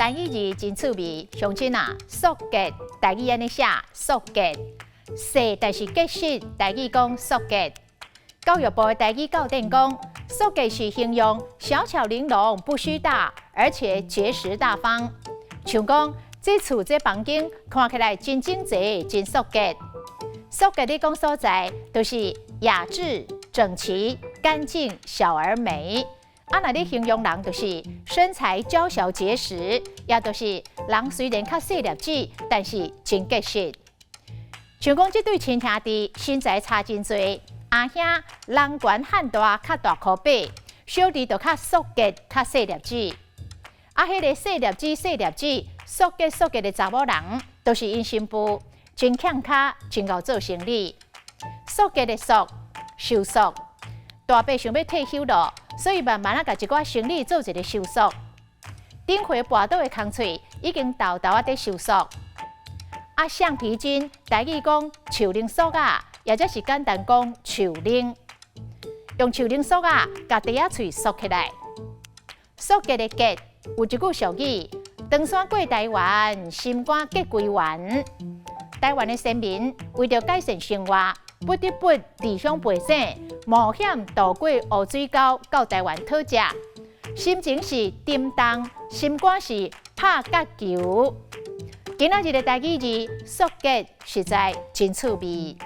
台語字真趣味，鄉親啊，素潔，台語按呢寫，素潔，細但是結實，台語講素潔。教育部的台語教典講，素潔是形容小巧玲瓏、不虛大，而且結實大方。像講，這厝這房間看起來真整齊、真素潔。素潔咧講所在，就是雅致、整齊、乾淨、小而美。啊，若你形容人，就是身材嬌小結實，也就是人雖然較細粒子，但是真結實。像講這對親兄弟身材差真濟，阿兄人懸漢大，較大箍白，小弟就較素潔，較細粒子。啊，彼個細粒子、細粒子、素潔素潔的查某人，都是𪜶新婦，真欠跤，真𠢕做生理。素潔的素，收束。大伯想欲退休囉，所以慢慢仔共一寡生理做一个收束。頂回跋倒的空喙已經沓沓仔佇收束。啊，橡皮筋，台語講樹奶索仔，或者是簡單講樹奶，用樹奶索仔共袋仔喙束起來。素潔的潔，有一句俗語：唐山過台灣，心肝結歸原。台灣的先民為著改善生活，不得不離鄉背井，冒險渡過烏水溝到台灣討食。心情是沉重，心肝是拍結球。今仔日的台語字，素潔實在真趣味。